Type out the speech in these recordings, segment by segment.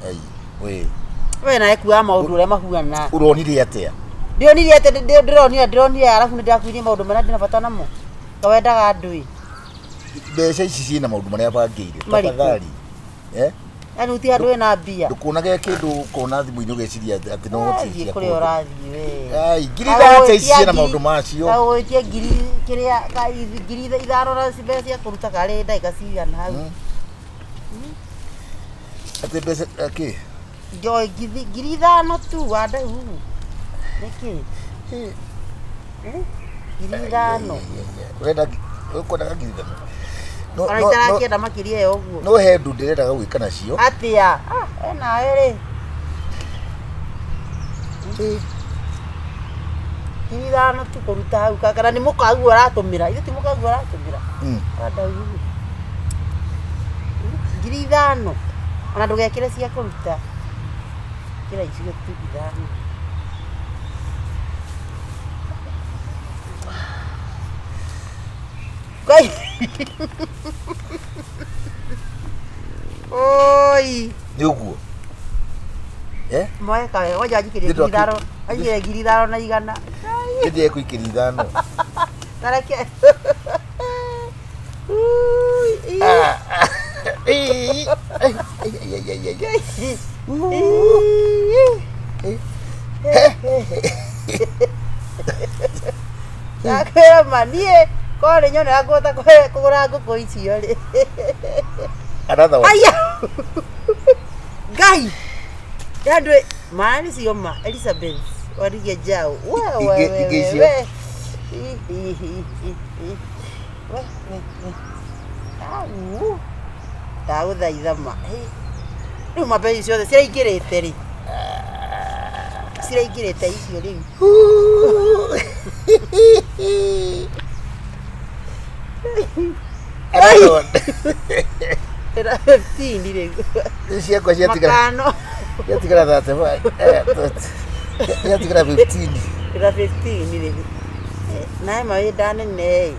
Ai, we We nawe kuaga maũndũ ũrĩa mahuana. Ũronire atĩa? Ndionire atĩ ndĩronire arabu nĩ ndĩrakuire maũndũ marĩa ndĩna bata namo. Kawendaga andũ ĩ. Mbeca ici ciĩna maũndũ marĩa bangĩire. Marĩkũ? Tafadhali. Eh? Yaani gũtirĩ handũ wĩna mbia. Ndũkuonage kĩndũ ũkona thimũ-inĩ ũgeciria atĩ no Thiĩ cia kũrĩa kũndũ. ũrathiĩ we. Ai, 30 ici ciĩna maũndũ macio. Kagũgwĩtia ngiri kĩrĩa 5,000 na mbeca cia kũruta karĩ ndagĩka cigana hau. Atĩ mbeca kĩ? Njoe 5,000 tu wandau. Nĩkĩ? 5,000. Ũrenda ũkwendaga 5,000? No, Ona no, no, itarakĩenda makĩria ya ũguo. no he ũndũ ndĩrendaga gwĩka nacio. Atĩa? Ah, we nawe rĩ. 5,000 tu kũruta hau kana nĩ mũkaguo aratũmĩra. Ithe ti mũkaguo aratũmĩra. Wandau. 5,000. Ona ndũgekĩre cia kũruta. Ĩkĩra icio tu 5. Ngai. Oi. Nĩ ũguo. Eh? Mweka wega, ngoja anjikĩrie Nĩ ngiri ithano, anjikĩrie 5,100. Nĩ ndĩekũikĩria 5. Tareke. Ui, ii. Ai, ai, ai, ai, ai, ai. Ii. Ndakwĩra ma niĩ korwo nĩ nyonera ngũhota kũgũra ngũkũ icio rĩ. Another one. Aya. Ngai. Andũ ma nĩ cio ma Elizabeth Warigia Njau. We we we Ingĩ we icio. we. Ii, ii, ii, ii, ii. We we we. Au. Ndagũthaitha ma. Hĩ. Rĩu ma mbeca ciothe ciraingĩrĩte rĩ. Ciraingĩrĩte icio rĩu. Another one. Ĩra 15 rĩu. Rĩu ciakwa ciatigara Makano. ciatigara 35. Eh, ciatigara 15. Ĩra 15 rĩu. Nawe ma wĩ nda nene ĩ.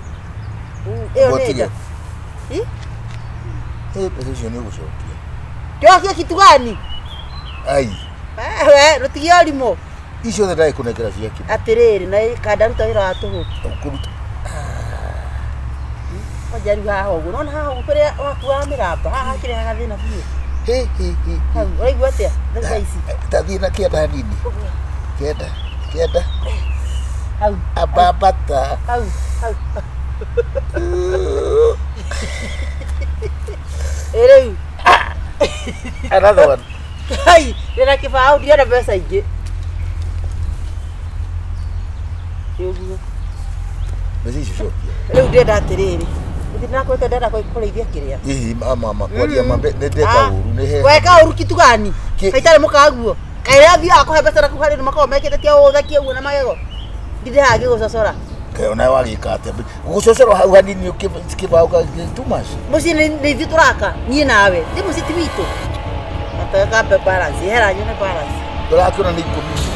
Ĩyo nĩ Ũtige. nda. Ĩ? Eh, mbeca icio nĩ ũgũcokia. Njokie kitu gani? Ai, We, rũtigie ũrimũ. icio othe ndagĩkũnengera ciake. Atĩrĩrĩ, na kandaruta wĩra wa tũhũ. Ũkũruta. Kwanja rĩu haha ũguo. Nona haha ũguo kũrĩa wakuaga mĩramba, haha hakĩrehaga thĩna biũ. Hi, hi, hi. Hau, ũraigua atĩa? Thaa ici. Tathiĩ na kĩanda hanini. Kĩanda, kĩanda. Hau, Ambambata. hau, hau. Ĩ rĩu. Another one. Kai, ndĩna kĩbaũ ndirenda mbeca ingĩ. Nĩ ũguo. Mbeca icio cokia. Rĩu ndĩrenda atĩrĩrĩ. Githĩ ndĩrakwĩrĩte ndĩrenda kũrĩithia kĩrĩa? Hihi mama ma kwaria ma nĩ ndeka Ah. ũru nĩ he. Weka ũru kitu gani? Kaĩ itarĩ mũkaguo? Kaĩ rĩrĩa thiaga kũhe mbeca na kũu harĩ andũ makoragwo mekĩte tia ũũthekie ũguo na magego. Ndinde haha ngĩgũcocora. Kaĩ onawe wagĩka atĩa? Gũcocorwo hau hanini kĩbaũ ka too much. Mũciĩ nĩ ithuĩ tũraka, niĩ nawe. Ti mũciĩ ti witũ. Gatweka balance, hera nyone balance. Ndũrakĩona nĩ 10.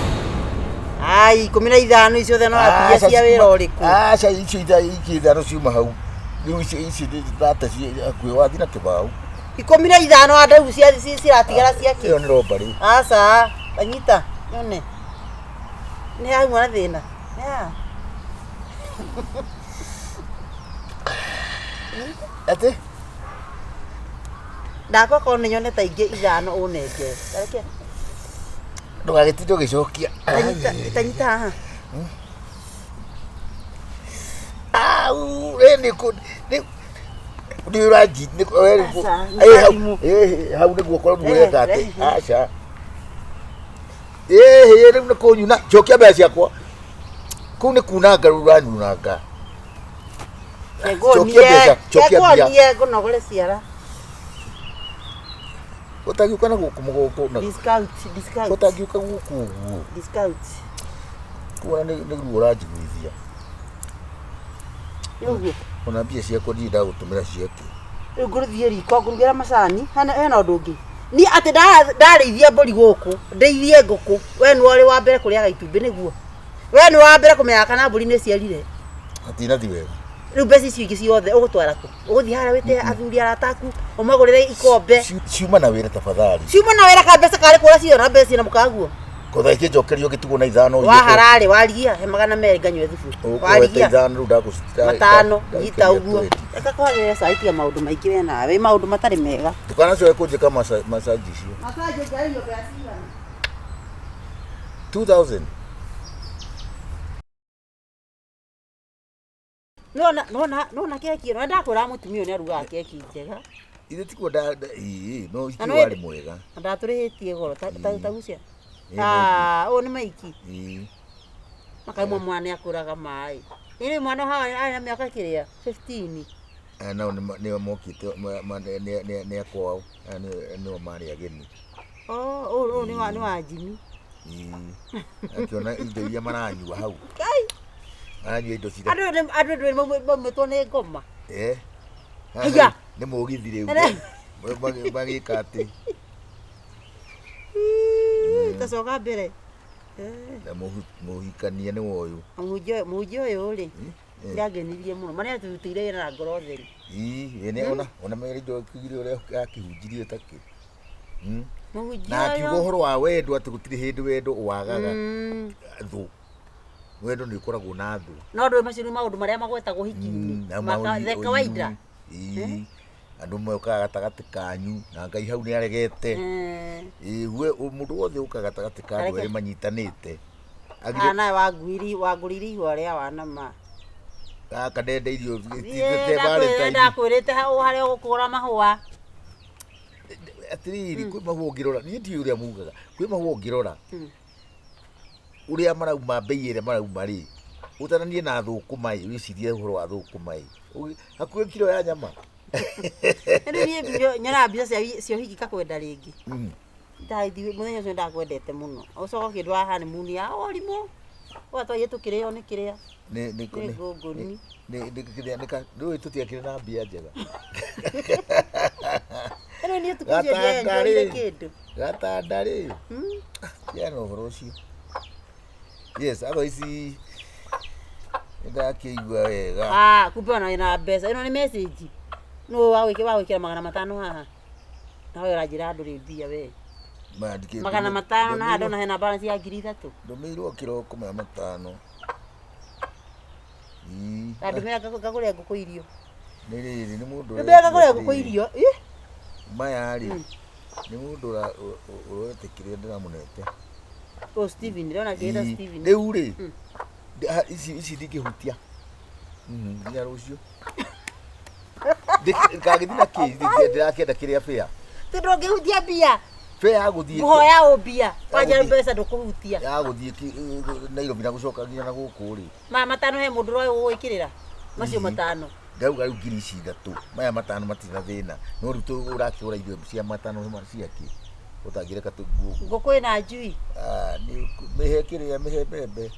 Ai, 15 icio othe no ambia cia wĩra ũrĩkũ? Aca icio ici 5 ciuma hau. Rĩu icio ici thate hakuhĩ wathiĩ na kĩbaũ. 15 andau cia ciratigara cia kĩ? Ĩyo nĩ robbery. Aca, anyita, nyone. Nĩ hauma na thĩna. Nĩ haha. Atĩ? Ndakwa korwo nĩ nyone ta ingĩ 5 ũnengere. Tareke. Ndũgagĩtinde ũgĩcokia. Tanyita, tanyita haha. Au, we nĩ kũ nĩ nĩ ũranji nĩ we nĩ kũ- Aca, nĩ Eh, hau thimũ. eh, hau nĩguo korwo Eh, ũreka atĩ eh. aca. Ĩhĩ rĩu nĩ kũnyuna cokia mbeca ciakwa. Kũu nĩ kunanga rĩu ũranyunanga. Cokia mbeca, cokia mbia. Nguonie ngũnogore ciara. Ũtangiũka na gũkũ mũgongo na Discount, discount. ũtangiũka gũkũ ũguo. Discount. Kuona nĩ ruo ũranjiguithia. Nĩ ũguo. Ona mbia ciakwa ndirĩ ndagũtũmĩra ciake. Rĩu ngũthiĩ riko ngũrugĩra macani, hena ũndũ ũngĩ. Niĩ atĩ ndarĩithia mbũri gũkũ, ndĩithie ngũkũ, we nĩwe ũrĩ wa mbere kũrĩaga itumbĩ nĩguo. We nĩwe wa mbere kũmenyaga kana mbũri nĩ ĩciarire. Hatinathiĩ wega. Rĩu mbeca icio ingĩ ciothe ũgũtwara kũ? Ũgũthiĩ harĩa wĩte athuri arata aku ũmagũrĩre ikombe. Ciuma na wĩra tafadhali. Ciuma na wĩra ka mbeca karĩ kũra ciona mbeca ciina mũkaguo. Kotha ikĩnjokerio ngĩtigwo na ithano. Wa hararĩ warigia he 200 nganyue thubu. Warigia ithano rĩu matano nyita ũguo. Reka kwagĩrĩra cai tiga maũndũ maingĩ we nawe maũndũ matarĩ mega. Ndũkanacoke kũnjĩka massage icio. Massage ũngĩarĩhio mbeca cigana? 2000. Nona nona nona keki ĩno ndakwĩra mũtumia ũyũ nĩarugaga keki njega. Ithe tikuo nda ĩĩ no Na ithuĩ no warĩ mwega. Na ndatũrĩhĩtie goro ta ta ta gucia. Ĩĩ, Ah, ũyũ nĩ maiki. Ĩĩ. Makaimwo mwana nĩakũraga maĩ. Ĩrĩ mwana haha arĩ na mĩaka kĩrĩa 15. Aya nao nĩo mokĩte nĩ akwao. Aya nĩo marĩ ageni. Oh, ũyũ ũyũ nĩ wa Jimmy. Ĩĩ. Akĩona indo iria maranyua hau. Kai. Maranyua indo cira. Andũ ndũĩ maumĩtwo nĩ ngoma. Eh. Haiya. Nĩ mũgithi rĩu. Ere. Magĩka atĩ. Tacoka mbere. Eh. Na mũhikania nĩ woyũ. Mũhunjia ũyũ rĩ nĩangenirie mũno. Ma nĩatũrutĩire wĩra na ngoro theru. Ĩĩ ĩĩ ona ona mere indo kĩgire ũrĩa akĩhunjirie takĩ. Mũhunjia Na akiuga ũyũ. ũhoro wa wendo atĩ gũtirĩ hĩndĩ wendo wagaga thũ. Wendo nĩ ũkoragwo na thũ. No ndũĩ macio nĩ maũndũ marĩa magwetagwo hiki-inĩ. Na The kawaida. Ĩĩ. Andũ mokaga gatagatĩ kanyu na Ngai hau nĩ aregete. Ĩĩ we mũndũ wothe ũkaga gatagatĩ ka andũ Areke. erĩ manyitanĩte. Haha nawe wanguiri wangũrĩire ihũa rĩa wana ma. Gaka ndenda irio Ndakwĩrĩte hau harĩa ũgũkũra mahũa. Atĩrĩrĩ kwĩ mahũa ũngĩrora niĩ ndiũĩ ũrĩa mugaga kwĩ mahũa ũngĩrora ũrĩa marauma mbei ĩrĩa marauma rĩ ũtaranie na thũkũma ĩ wĩcirie ũhoro wa thũkũma ĩ hakuhĩ kiro ya nyama. Rĩu niĩ nyonaga mbica cia ũhiki ngakwenda rĩngĩ. Ndathi mũthenya ũcio ndakwendete mũno. Ũcoka ũkĩndwara honeymoon ya ũrimũ. Ũgatwaire tũkĩrĩo nĩ kĩrĩa. Nĩ nĩ Nĩ ngũngũni. Nĩ nĩ kĩrĩa nĩ ka ndũĩ tũtiakĩrĩ na mbia njega. Rĩu niĩ ũtukũ ũcio ndienjoire kĩndũ. Gatanda rĩ. Tiana ũhoro ũcio. Yes, otherwise nĩndakĩigua wega. Ah, kumbe ona wĩna mbeca. Ĩno nĩ message. Nũ wa gwĩkĩra 500 haha. Nawe ũranjĩra ndũrĩ mbia we. 500 na haha ndona hena balance ya 3000. Ndũmĩirwo kĩroko maya matano. Ii. Ndũmĩra ngagũre ngũkũ irio. Nĩ rĩrĩ nĩ mũndũ. Ndũmĩra ngagũre ngũkũ irio. Ih. Maya rĩ nĩ mũndũ ũretĩkĩria ndĩramũnete. O Steven, ndĩrona kĩĩta Steven. Rĩu rĩ ici ici ndingĩhutia. Nginya rũciũ. Ngagĩthiĩ na kĩ ndĩrakĩenda kĩrĩa bĩa. Ti ndũngĩhutia mbia. Bĩa ya gũthiĩ. Ngũhoya ũ mbia. Kwanja mbeca ndũkũhutia. Ya gũthiĩ Nairobi na gũcoka nginya na gũkũ rĩ. Maya matano he mũndũ ũroĩ gũgwĩkĩrĩra. Macio matano. Ndauga rĩu ngiri ici ithatũ. Maya matano matirĩ na thĩna. No rĩu ũrakĩgũra irio cia matano ciakĩ. Ũtangĩreka tũguo. Ngũkũ ĩna njui. Ah, nĩ mĩhe kĩrĩa mĩhe mbembe.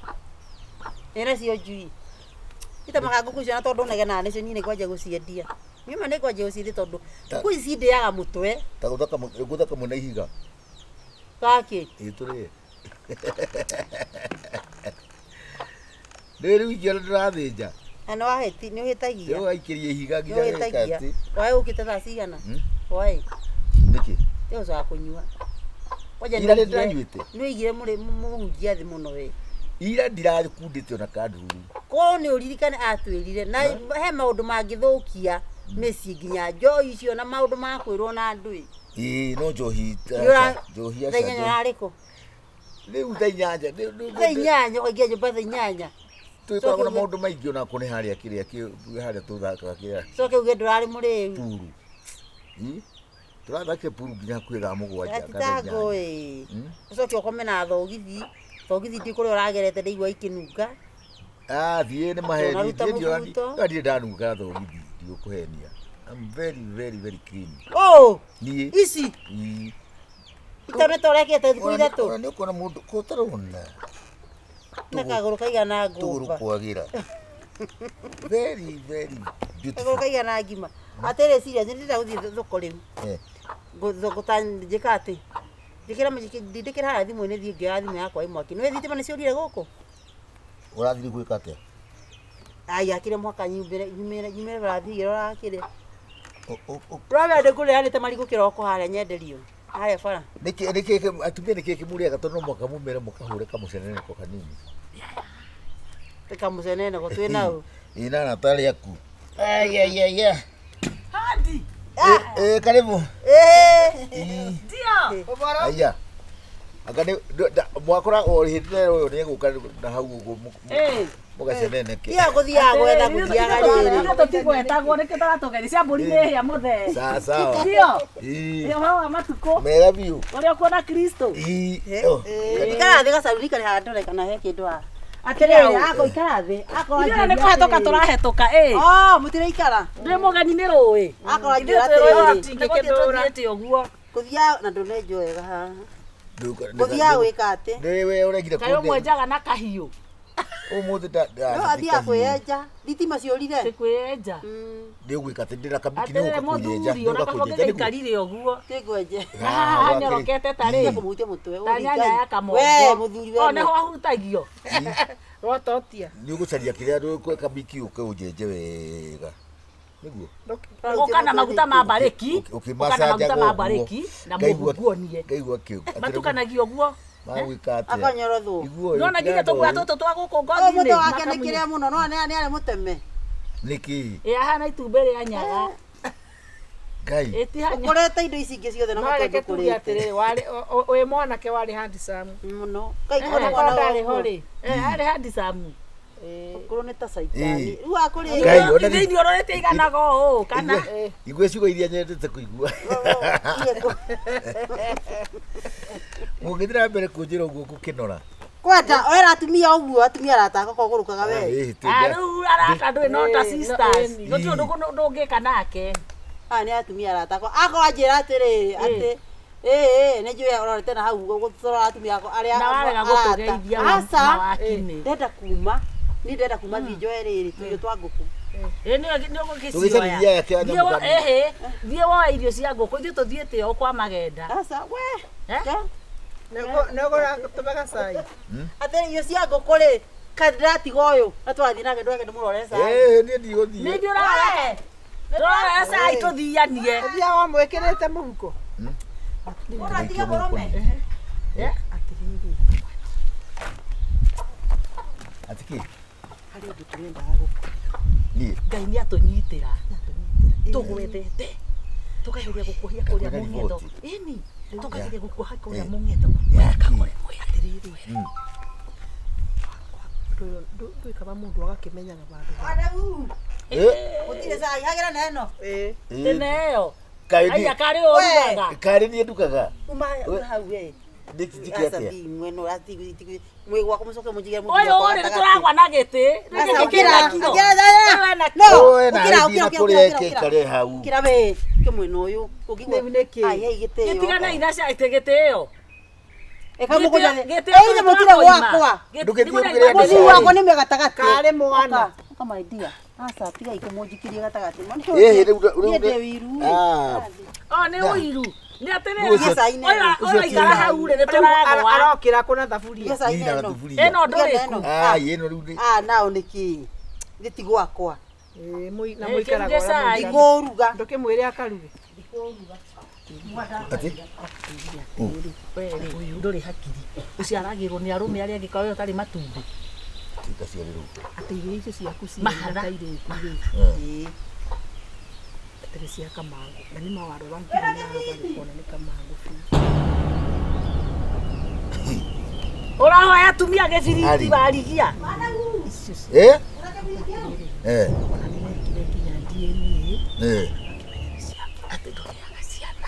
Ĩna cio njui. Itamaga ngũkũ icio na tondũ negenaga nĩcio niĩ nĩngwanjia gũciendia. Niĩ ma nĩngwanjia gũciendia tondũ ngũkũ ici cindĩaga mũtwe. Ta gũtha kamwe na ihiga. Gakĩ? Ĩĩ tũrĩe. Rĩu ingĩona ndĩrathĩnja. Na nĩ wahĩti nĩ ũhĩtagia. Rĩu waikĩria ihiga nginya Nĩ ũhĩtagia. atĩ. Waĩ ũkĩte thaa cigana? Waĩ. Nĩkĩ? Rĩu ũcoka kũnyua. Kwanja Ira nĩndĩranyuĩte. nĩ ũigire mũhunjia thĩ mũno we. Ira ndirakundĩte ona kandururu. Korwo nĩ ũririkane atwĩrire na he maũndũ mangĩthũkia mĩciĩ nginya njohi icio na maũndũ ma kwĩrwo na andũ ĩ. Ĩĩ no njohi njohi Thaa inyanya ũrarĩ kũ? Rĩu thaa inyanya. Thaa inyanya ũkaingĩra nyũmba thaa inyanya. Tũgĩkoragwo na maũndũ maingĩ onako nĩ harĩa kĩrĩa harĩa tũthakaga kĩrĩa. Coke uge ndũrarĩ mũrĩu. Puru. Tũrathakire puru nginya hakuhĩ thaa mũgwanja Ti ta ngũĩ. Ũcoke ũkome na thogithi. Thogithi ndi kũrĩa ũragerete ndaigua ikĩnunga. Ah, thiĩ nĩ maheni. Ũnaruta mũbuto. Ndirĩ ndanunga thogithi, ndigũkũhenia. I'm very very very clean. Oh! Niĩ. Ici. Itonete ũrekĩte thikũ ithatũ. Ona nĩ ũkuona mũndũ ko ũtarona. Na kagũrũ kaigana Tũgũrũ ngũmba. kwagĩra. Very very beautiful. Kagũrũ kaigana ngima. Atĩrĩ serious nĩ ndĩrenda gũthiĩ thoko rĩu. Thoko ta njĩka atĩ. Njĩkĩra ndindĩkĩra harĩa thimũ-inĩ thiĩ ngĩoya thimũ yakwa ĩ mwaki. Nĩũĩ thitima nĩ ciũrire gũkũ? Ũrathiĩ gwĩka atĩa? Ai akire mwaka nyumbire nyumire nyumire barathi ngirora akire. O- o- o- Rwambe ndikũrehanĩte marigũ kĩroko harĩa nyenderio. Harĩa bara. Nĩkĩ nĩkĩ atumia nĩkĩ kĩmũrĩaga tondũ no mũhaka mumĩre mũkahũre kamũceneneko kanini. Kamũcenene go twĩ nau. Ĩ na arata arĩa aku. Ai ai ai ai. Hadi. Eh, karibu. Eh. Ndio. Aya. Anga nĩ mwakora o hĩndĩ ĩyo ũyũ nĩegũka na hau ũguo Eh. mũgaceneneke. Tiga gũthiaga gwetha gũthiaga rĩrĩ. Ithuĩ tũtigwetagwo nĩkĩo tũratũgeria cia mbũri nĩ hĩa mũthee. Sawa sawa. Ndio. Ĩ. Ũhoro wa matukũ Mega biũ. ũrĩa ũkuona Kristo. Ĩ. Oh. Ikara thĩ gacaruni karĩ haha ndore kana he kĩndũ haha. Atĩrĩrĩ, ako ikara thĩ. Akorwo Ithuĩ nĩ kũhetũka tũrahetũka ĩ. Oh, mũtiraikara. Ndĩ mũgeni nĩ rũĩ. Akorwo Ithuĩ anjĩra twĩrũĩ atĩrĩrĩ. tũtingĩkĩndũra. Tũthiĩte ũguo. Gũthiaga na ndũnenjwo wega haha. Ndũka- Gũthiaga gwĩka atĩ. Nĩ we ũregire Kaĩ ũmwenjaga na kahiũ. Ũmũthĩ nda No athiaga kwĩyenja. Thitima ciũrire. Tĩ kwĩyenja. Nĩ ũgwĩka atĩ ndĩra kabiki nĩ Atĩrĩrĩ ũgũka kũnyenja. mũthuri ona kaba gaikarire ũguo. Tĩngwenje. Na haha hanyorokete tarĩ. Kũmuhutia mũtwe. Ta nyanya ya kamongo. We mũthuri we. O nĩho ahutagio. Rwatotia. Nĩ ũgũcaria kĩrĩa ndũkwe kabiki ũke ũnjenje wega. Nĩguo. Ũka na maguta ma mbarĩki. Ũka na maguta ma Ũkĩmacanjaga mbarĩki na mũhuguonie. Ngaigua kĩu. Matukanagio ũguo. Magwĩka atĩa? Akanyorothwo. Iguo. Nona nginya tũgua tũtũ twa gũkũ Ũyũ ngothi-inĩ. mũtwe wake nĩ kĩrĩa mũno no nĩ arĩ mũteme. Nĩkĩ? Ĩ ahana itumbĩ rĩa nyaga. Ngai. Ĩtihanya. Ũkorete indo ici ingĩ ciothe na No mũtwe reke tuge ndũkũrĩte. atĩrĩrĩ, warĩ wĩ mwanake warĩ handsome. Mũno. Ngai Eh, kũrĩ Ona mwana ndarĩ ho ũguo. rĩ. Eh, arĩ handsome. Ũkũrũ nĩ ta caitani. Ĩ. Rĩu akũrĩ. Ngai, ona Ithe irio ũrorete iganaga ũũ kana Igua ciugo iria nyendete kũigua. Mũngĩthiĩ na mbere kũnjĩra ũguo ngũkĩnora. Kwenda wera atumia ũguo atumia arataka kũgũrũkaga we. Ĩ, Ah, rĩu arata ndũĩ no ta Ĩ, no, sisters. ĩni. Gũtirĩ ũndũ ndũngĩka nake. Aya nĩ atumia aratakwa. Akorwo anjĩra atĩrĩrĩ atĩ ĩĩ nĩ njũĩ ũrorete na hau gũtũrora atumia akwa arĩa Na warega arata. gũtũgeithia na Aca. wakinĩ. Ndenda kuma. Niĩ ndenda kuma thiĩ njoe rĩrĩ tũirio twa ngũkũ. Ĩ nĩ ũgũgĩcioya. Tũgĩcaririe aya kĩa Thiĩ nyamũ kanini. ĩhĩ, thiĩ woe irio cia ngũkũ ithuĩ tũthiĩte o kwa magenda. Aca we. Eh? Ke? Nĩũgũratũmaga cai. Atĩrĩ irio cia ngũkũ rĩ kaĩ ndĩratiga ũyũ na tũrathiĩ nake ndwake ndĩmũrore cai. Ĩ, niĩ ndigũthiĩ. Nĩ ithuĩ ũrarora. Tũrarora cai tũthianie. Ũthiaga wamwĩkĩrĩte mũhuko. Ũratiga mũrũme. Eh? Atĩrĩrĩ. Atĩ kĩ? Harĩ ũndũ tũrendaga gũkũ. Niĩ. Ngai nĩ atũnyitĩra. Tũgwethete. Tũkageria gũkuohia kũrĩa Kwĩna mũng'etho. riboti. Ĩni, tũkageria gũkuoha kũrĩa Ya. mũng'etho. Ya kĩ? Atĩrĩrĩ. Ndũĩ kaba mũndũ agakĩmenyaga vandũ. Adamu. Ĩ, Gũtirĩ cai hagĩra na ĩno. Ĩ. ĩ, Tene ĩyo. Kaĩ Aya niĩ- karĩ ũrugaga. karĩ niĩ ndugaga. Uma hau we. Nĩ njĩke atĩa? Mwĩ gwakwa mũcoke mũnjigĩre mũthuri Ũyũ wakwa rĩ nĩ gatagatĩ. tũragwa na gĩtĩ. Rĩu Aca, gĩkĩ ũkĩra, kĩna kiro. ũkĩra, Ũyũ ena No, Oe na ũkĩra, ĩthiĩ ũkĩra, na ũkĩra, kũrĩa ũkĩra, ũkĩra. ĩkĩkare hau. Ũkĩra we, ũkĩ mwena ũyũ. Ũngĩigua- Rĩu nĩkĩ? Ai, hei, gĩtĩo. Gĩtigana ina cia gĩtĩ ĩyo. Ĩka mũkũnjane. Gĩtĩ Ĩ, inyuĩ mũtirĩ gwakwa. Ndũgĩthiĩ ũrugĩre andũ Mũthuri cai. wakwa nĩ gatagatĩ. Karĩ mwana. Ũka, ũka my dear. Aca, tigai kũmũnjikirie gatagatĩ. Ĩ, rĩu rĩu Niĩ ndĩ wiru. Ah, O nĩ ũiru. Nĩ atĩrĩrĩ. Ũcio- Cai na Ũyũ ĩno. ũcio ũyũ aikara ti- hau rĩ nĩ tũragwa. Arokĩra kũna thaburia. Iria cai ĩ, na na ĩno. gathuburia. Ĩno ndũrĩ Ĩno. ku. Ah, ĩno rĩu nĩ Ah, nao nĩkĩ? Gĩti ti gwakwa. Ĩ, na Ĩ, mũikaraga kĩruge ũrĩa cai. mũikaraga. Ndikũruga. Ndũkĩmwĩre akaruge. atĩ We rĩ ndũrĩ hakiri. Ũciaragĩrwo nĩ arũme arĩa angĩ kawe ũtarĩ matumbĩ. Tikaciarĩrwo. Atĩ irio icio ciaku ciĩ Mahatha. na kairĩtu rĩ. Ĩ. Atĩ nĩ cia kamangũ. Na nĩ mawarora nginya na haha ũkona nĩ kamangũ biũ. Ũrahoya atumia gĩbiriti Ari. warigia. Icio Eh? Eh. ona nĩ mekire nginya DNA Eh. Atĩ ndũrĩaga ciana.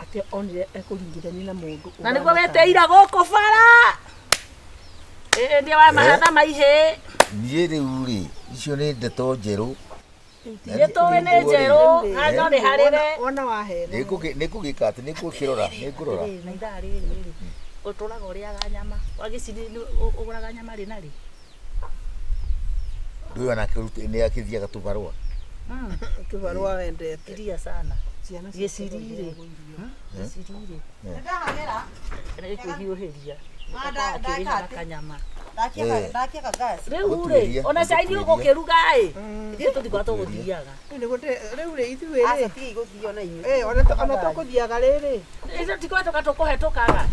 atĩ onire ekũringithania na mũndũ Na nĩguo weteira gũkũ bara. Ĩ nĩ wa mahatha maihĩ. Niĩ rĩu rĩ, icio nĩ ndeto njerũ. Nĩ tũĩ nĩ njerũ. No nĩ harĩre. Wona wahena. Nĩngũgĩka atĩ nĩngũkĩrora, nĩngũrora. Na ithaa rĩrĩ rĩ. Ũtũraga ũrĩaga nyama. Wagĩciri ũgũraga nyama rĩ na rĩ. Ndũĩ onake nĩ akĩthiaga tũbarũa. Kĩbarũa wendete. Iria sana. Ciana Gĩciri rĩ. Gĩciri rĩ. Ndahagĩra. Nĩ kwĩhiũhĩria. Ma, ndeka Akĩrĩha atĩ. kanyama. Ndakia ndakia gas. Rĩu rĩ, Gũtuĩria, ona cai gũtuĩria. ũgũkĩruga ĩ, ithuĩ tũtikoragwo tũgũthiaga. Rĩu nĩguo rĩu rĩ ithuĩ Aca rĩ tiga igũthio na inyuĩ. Eh, ona tũkũthiaga rĩrĩ Ithuĩ tikoretwo tũkũhetũkaga.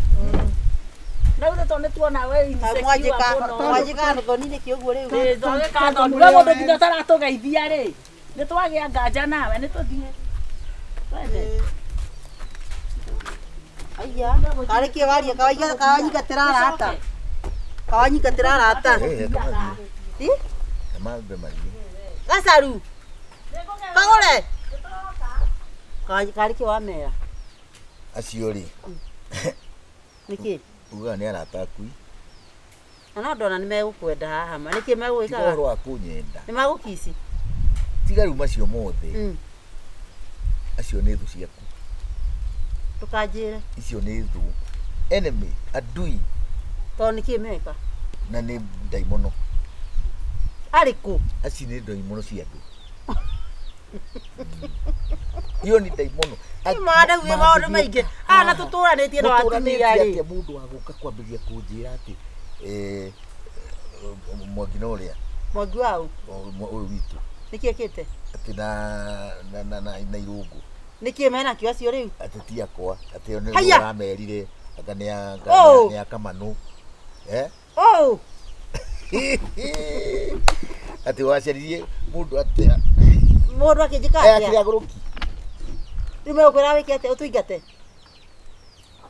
Na rĩu tondũ nĩtuona we insecure Mwanjĩka mũno. mwanjĩka thoni nĩkĩ ũguo rĩu? Ĩ, twagĩka thoni. We mũndũ nginya ũtaratũgeithia rĩ, nĩtwagĩa nganja nawe nĩtũthiĩ. Twende. Aya, karĩ kĩ waria kawaiga kawanyingatĩra arata. Kawanyingatĩra arata. Eh, kamathiĩ. Ĩ? Kamambe mathiĩ. Gacaru. Kagũre. Karĩ kĩ wamera? Acio rĩ, Nĩkĩ? ugaga nĩ arata aku. Na no ndona nĩ megũkwenda haha ma. Nĩkĩ Tiga megũgĩkaga? ũhoro wa kũnyenda. Nĩ magũkici. Tiga rĩu macio mothe. Acio nĩ thũ ciaku. Ndũkanjĩre. Icio nĩ thũ. Enemy, adui Tondũ nĩkĩ meka? na nĩ ndaimono. Arĩ kũ? Acio nĩ ndaimono cia andũ. Iyo nĩ ndaimono. Nĩ maũndũ maingĩ. Haha na tũtũranĩtie na atumia rĩ. Atĩa mũndũ wa gũka kwambĩrĩria kũnjĩra atĩ eh, Mwangi na ũrĩa Mwangi waũ? ũyũ witũ Nĩkĩ ekĩte? atĩ na irũngũ Nĩkĩ menakĩo acio rĩu? atĩ ti akwa atĩ nĩ Haiya! ũramerire anga nĩ Oh! nĩ a Kamanũ eh Oh! atĩ wacaririe mũndũ atĩa Mũndũ akĩnjĩka Eh, atĩa? akĩrĩ agũrũki Rĩu megũkwĩra wĩke atĩa? Ũtũingate?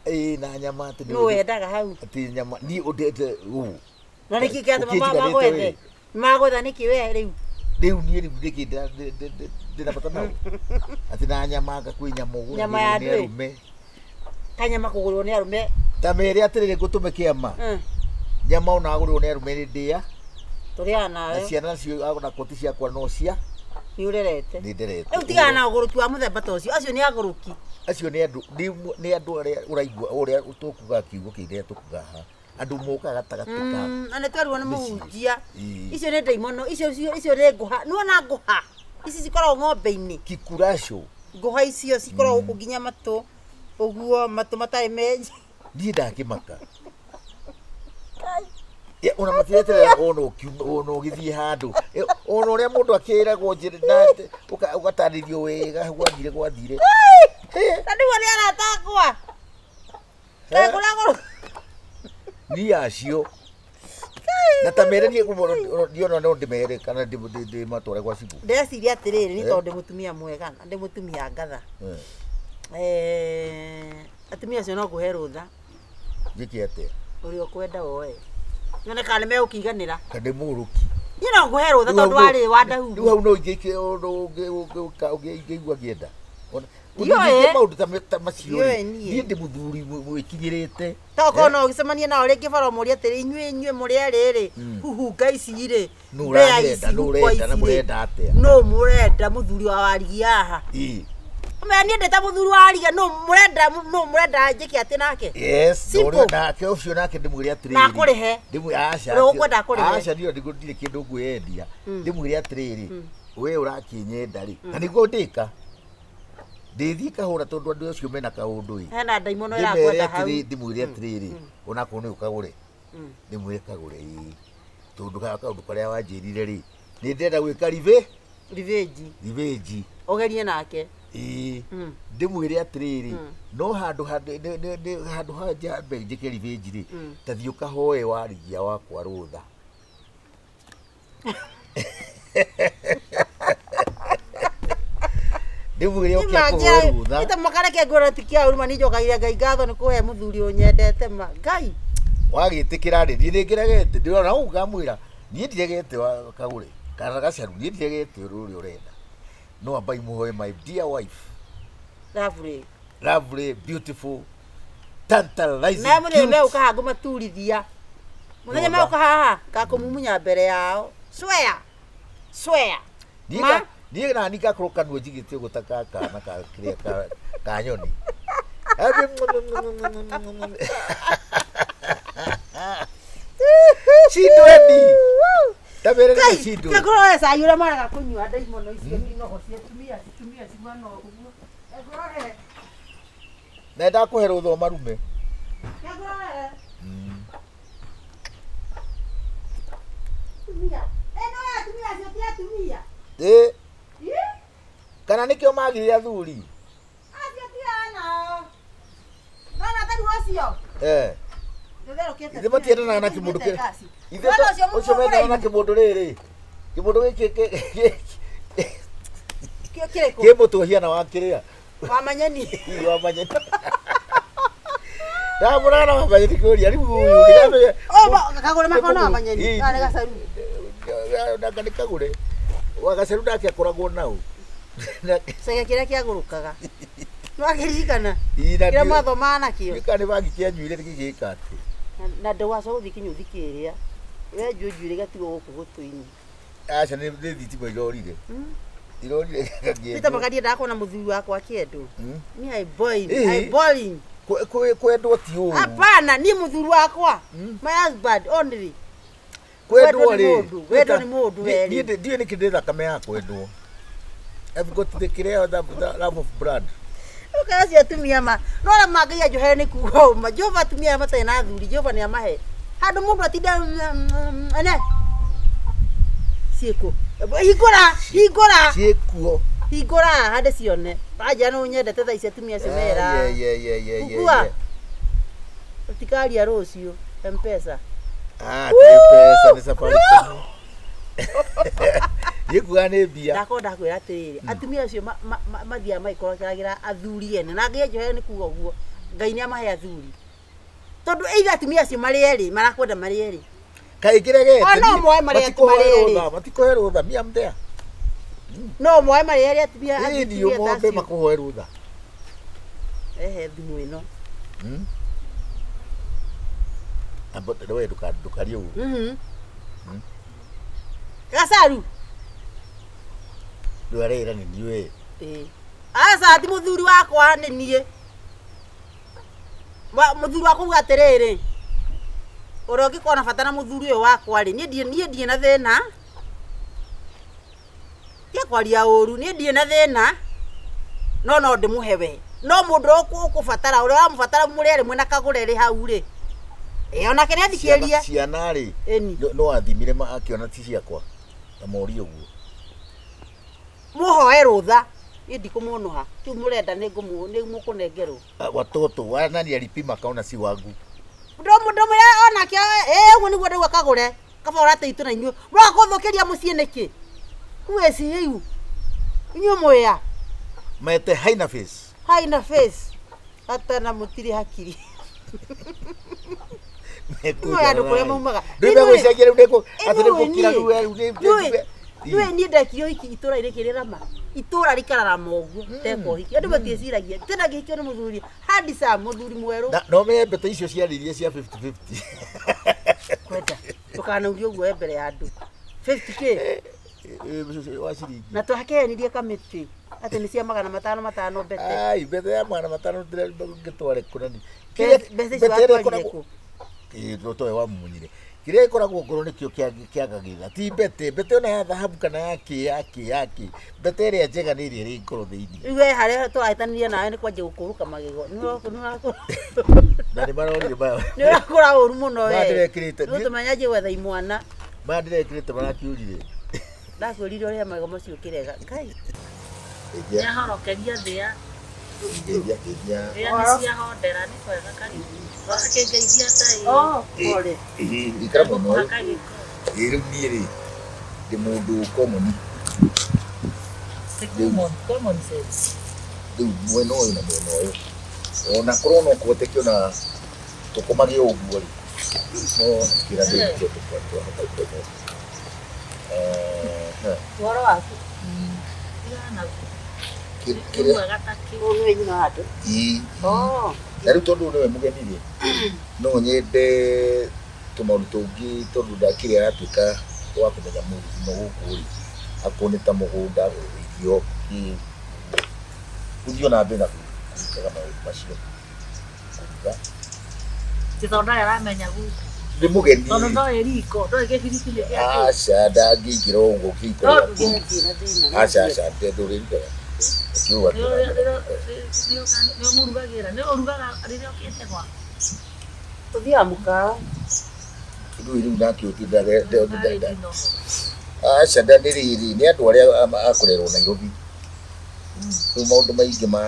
ĩĩ na nyama atĩ nĩ Nũ wendaga hau? atĩ nyama niĩ ũndete ũũ Na nĩkĩ kĩratũma Ũkĩnjiganĩte magwethe? wĩ. Magwetha nĩkĩ we rĩu? rĩu niĩ rĩu nĩkĩ ndĩna bata nao atĩ na nyama anga kwĩ nyama ũgũragĩrwo Nyama ya nĩ ndwĩ. arũme Kanyama kũgũrwo nĩ arũme. ta mere atĩrĩrĩ ngũtũme kĩama nyama ona agũrĩrwo nĩ arũme nĩ ndĩa Tũrĩaga na nawe. ciana nacio ona koti ciakwa no cia Nĩ ũrerete. nĩ nderete Rĩu tigana na ũgũrũki wa mũthemba ta ũcio. Acio nĩ agũrũki. acio nĩ andũ nĩ andũ arĩa ũraigua ũrĩa tũkuga kiugo kĩrĩa tũkuga haha andũ mokaga gatagatĩ ka Na nĩ twerirwo nĩ mĩciĩ. mũhunjia. Ĩĩ. Icio nĩ ndaimono, icio icio nĩ ngũha. Nĩwona ngũha? Ici cikoragwo ng'ombe-inĩ. kikuraco Ngũha icio cikoragwo gũkũ nginya matũ. Ũguo matũ matarĩ menje. niĩ ndakĩmaka Ya, ona matireterera ona ũkiuma ona ũgĩthiĩ handũ ona ũrĩa mũndũ akĩragwo njĩra na ũgatarĩrio wega gwathire gwathire Na nĩguo nĩ arata akwa. Kaĩ kũrĩa agũrũki. niĩ acio na ta mere niĩ ndiona no ndĩmere kana ndĩmatware gwa cibũ Ndĩreciria atĩrĩrĩ, nĩ Eh. tondũ ndĩ mũtumia mwega na ndĩ mũtumia ngatha. Eh, atumia acio no ngũhe rũtha njĩke atĩa ũrĩa ũkwenda woe. Nyone kana nĩ megũkĩiganĩra. kana ndĩ mũgũrũki Niĩ no ngũhe rũtha tondũ warĩ wa ndahugu. rĩu hau no ingĩke ũngĩigua ngĩenda Ona- Ndiũĩ. ũngĩingĩke maũndũ ta macio Ndiũĩ rĩ niĩ. niĩ ndĩ mũthuri wĩkinyĩrĩte Tokorwo no ũgĩcemanie nao rĩngĩ bara ũmũrie atĩrĩ inyuĩ inyuĩ mũrĩ erĩ rĩ huhunga ici rĩ Nũ mbĩa ũranyenda, ici, nũ huko ũrenda, na ici rĩ, mũrenda atĩa? nũ mũrenda mũthuri wa warigia haha Ĩĩ. Ũmenya niĩ ndĩ ta mũthuri wa warigia nũ mũrenda nũ mũrenda njĩke atĩ nake Yes, Simple. ũrĩa nake ũcio nake ndĩmwĩre atĩrĩrĩ. Na akũrĩhe. Ndĩmwĩre aca. Ũrĩa ũkwenda akũrĩhe. Aca niĩ ndirĩ kĩndũ ngwĩyendia. Ndĩmwĩre atĩrĩrĩ, we ũrakĩnyenda rĩ, na nĩguo ndĩka. Ndĩthiĩ kahũra tondũ andũ acio mena kaũndũ ĩ. Hena ndaimono Ndĩmere ĩrakwenda hau. atĩrĩ, ndĩmwĩre atĩrĩrĩ, onakorwo nĩ ũkagũre. Ndĩmwĩre kagũre ĩ. Tondũ kaũndũ karĩa wanjĩrire rĩ, nĩ ndĩrenda gwĩka Revenge. revenge. Ũgerie nake. Ĩĩ. Ndĩmwĩre atĩrĩrĩ, no handũ handũ ha njambe njĩke revenge rĩ, ta thiĩ ũkahoe warigia wakwa rũtha. Ndĩmwĩre oke akũhoe rũtha. Ita makareke ngwĩra ti kĩa ũru ma niĩ njokagĩria Ngai ngatho nĩ kũhe mũthuri ũnyendete ma. Ngai. Wagĩtĩkĩra rĩ, niĩ nĩngĩregete, ndĩrona ũguo ngamwĩra, niĩ ndiregete kagũre, kana gacaru, niĩ ndiregete ũrĩa ũrenda. No ambai mũhoe my dear wife, Lovely. lovely, beautiful, tantalizing, Na mũthenya cute. megũka haha ngũmaturithia. Mũthenya Rũtha. megũka haha ngakũmumunya mbere yao. Swear. Swear. Niĩ Ma. niĩ nani ngakorwo kanua njigĩte ũguo ta ka kana ka kĩrĩa ka nyoni. Cindweni. Ta mere nĩ Ngai, cindwe. kĩngũrore cai ũrĩa maraga kũnyua ndaimono icio inogo cia atumia atumia ciguana ũguo. Kĩngũrore. Na ndakũhe rũtha ũmarume. Kĩngũrore. Atumia. Ĩno ya atumia acio ti atumia. Ĩ, kana nĩkĩo magire athuri? Acio ti anao. Nona ta rĩu ũcio. Eh. Ndũtherũkĩte. Ithe matiendanaga na kĩmũndũ kĩrĩa. Ithe Nona ũcio ũcio mendanaga na mũraihu. kĩmũndũ rĩrĩ. Kĩmũndũ gĩkĩ Kĩo kĩrĩkũ? kĩ mũtwe hiana wa kĩrĩa. Wa manyeni. Ii, wa manyeni. Ndamũrana wa manyeni kũria rĩu ũyũ ndĩramenya. Oh, kagũre makona wa manyeni. Ii. Kana nĩ gacaru. Nanga nĩ kagũre. Wa gacaru nake akoragwo nau. Cege kĩrĩa kĩagũrũkaga. Nĩwakĩririkana? Ii, na Kĩrĩa ndiũ- mwathomaga nakĩo. Gĩka nĩ bangi kĩanyuire gĩgĩka atĩ. Na ndũgacoka gũthiĩ kĩnyũthi kĩrĩa. Wenjwo njuĩrĩ gatigwo gũkũ gũtũ-inĩ. Aca nĩ nĩ thitima irorire. Irorire Peter gakĩenjwo. Makaria ndakuona mũthuri wakwa akĩendwo. Mm. Ni I boiling, Ĩĩ. I boiling. Kwendwo ti ũru. Hapana, ni mũthuri wakwa. My husband only. Kwendwo Kwendwo nĩ rĩ. mũndũ, kwendwo nĩ mũndũ werĩ. Niĩ ndiũĩ nĩkĩ ndĩ thakame ya kwendwo. I've got the kĩrĩa the love of blood. Ũkaga acio atumia ma. No arĩa mangaia njohere nĩ kuga ũma. Jehova atumia arĩa matarĩ na athuri, Jehova nĩ amahe. Handũ mũndũ atinda ene. Ciĩkũ. Hingũra, hingũra. Ciĩkuo. Hingũra hande cione. Wanja no nyendete thaa ici atumia acio mera. Yeah, yeah, yeah, yeah, yeah, Kukua. yeah. Ũtikaria rũciũ. M-Pesa. Ah, ti pesa nĩ Safaricom. Gĩkuaga nĩ mbia. Ndakorwo ndakwĩra atĩrĩrĩ, atumia acio mathiaga magĩkorokeragĩra athuri ene na ngai njohere nĩ kuga ũguo ngai nĩ amahe athuri tondũ either atumia acio marĩ erĩ marakwenda marĩ erĩ. Kaĩ kĩregete. O, no moe marĩa Matikũhe marĩ erĩ. rũtha, matikũhe rũtha. Me I'm there. No moe marĩ erĩ atumia Ĩĩ atumia niĩ ta mombe acio. makũhoe rũtha. Ehe thimũ ĩno. Amba we ndũkarie ũru. Mhm. Gacaru. Rĩu areĩra nĩ niĩ we. Ĩĩ. Aca ti mũthuri wakwa nĩ niĩ. Mũthuri wakwa uga atĩrĩrĩ, ũrĩa ũngĩkorwo na bata na mũthuri ũyũ wakwa rĩ, niĩ ndirĩ niĩ ndirĩ na thĩna. Tiga kwaria ũru, niĩ ndirĩ na thĩna, no no ndĩmũhe we. No mũndũ ũrĩa ũkũbatara, ũrĩa ũramũbatara mũrĩ erĩ mwĩna kagũre rĩ hau rĩ, ĩ onake nĩ athikĩrĩrie. Ciana rĩ Ĩni. no athimire akĩona ti ciakwa. Ta morie ũguo. Mũhoe rũtha. Niĩ ndikũmũnũha. Kĩu mũrenda nĩ mũkũnengerwo. Ah, watoto wa nani alipima akaona si wangu. Ndũmwĩra onake ĩ ũguo nĩguo ndauga kagũre. Kaba ũrateitwo na inyuĩ. Mũroka kũthũkĩria mũciĩ nĩkĩ? Who is you? Inyuĩ mwĩa. Mete haina face. Haina face. Hata na mũtirĩ hakiri. Nĩ andũ kũrĩa maumaga. Rĩu megũcenjia rĩu nĩkũ atĩ nĩ gũkira rĩu rĩu nĩ Nĩũĩ niĩ ndekire ũhiki itũra-inĩ kĩrĩrama. Itũra rikararama ũguo ndeka ũhiki. Andũ matiĩciragia. Tena ngĩhikio nĩ mũthuri handsome, mũthuri mwerũ. Na no menye mbete icio ciarĩirie cia 50-50. Kwenda. Ndũkanauge ũguo we mbere ya andũ. 50K. Wa ciringi. Na twakehenirie kamĩtĩ atĩ nĩ cia magana matano matano mbete. Ai, mbete ya magana matano ngĩtware kũnani. Mbeca icio watwarire kũ? Ĩĩ towe wamunyire. Kĩrĩa gĩkoragwo ngoro nĩkĩo kĩagagĩrĩra. Ti mbete, mbete ona ya thahabu kana ya kĩ ya kĩ ya kĩ. Mbete ĩrĩa njega nĩ ĩrĩa ĩrĩ ngoro thĩinĩ. Rĩu we harĩa tũrahĩtanirie nawe nĩ kwanjia gũkũrũka magego. Na nĩ marorire maya. Nĩ ũrakũra ũru mũno we. Maya ndĩrekĩrĩte. Nĩ ũtũmenya njanjie gwetha imwana. Maya ndĩrekĩrĩte marakiũrire. Ndakwĩrire ũrĩa magego macio ũkĩrega. Ngai. Nĩahorokeria thĩa. Ngeithia, ngeithia. Thĩa nĩ ciahondera nĩ kwega karibu. Akĩngeithia ta ĩ. Oh, pole. Ĩĩ, ikara mũno. Ngũkũhaka gĩko. Ĩĩ rĩu niĩ rĩ ndĩ mũndũ common. Ti common sense. Rĩu mwena ũyũ na mwena ũyũ. Ona korwo no kũhoteke ona tũkomage ũguo rĩ. No kĩra ndĩ twahota gũkoma. Ũhoro waku. Tigana naguo. Nĩ Kĩrĩa mwega ta kĩ. Ũyũ nĩwe nyina wa andũ. ĩĩ. Oh. Na rĩu tondũ nĩwe mũgeni rĩ, no nyende tũmaũndũ tũngĩ tondũ ndakĩrĩ aratuĩka wa kũmenya mũno gũkũ rĩ, akorwo nĩ ta mũgũnda, irio, kĩ, gũthiĩ ona mbere na gwĩkaga maũndũ macio. Kũruga. Ti tondũ ndarĩ aramenya gũkũ. Nĩ mũgeni. Tondũ ndoĩ riko, ndoĩ gĩbiriti nĩ gĩa kĩ. Aca ndangĩingĩra ũguo kĩhiko No gĩaku. nduge. Ndirĩ na thĩna. Aca aca ndũrĩrugaga. Ũkiuga Nĩ ũmũrugagĩra, nĩ ũrugaga rĩrĩa ũkĩte gwaku. Tũthiaga mũkawa. Rĩu rĩu nake ũtinda aca nda nĩ rĩrĩ nĩ andũ arĩa akũrerwo Nairobi. Rĩu maũndũ maingĩ ma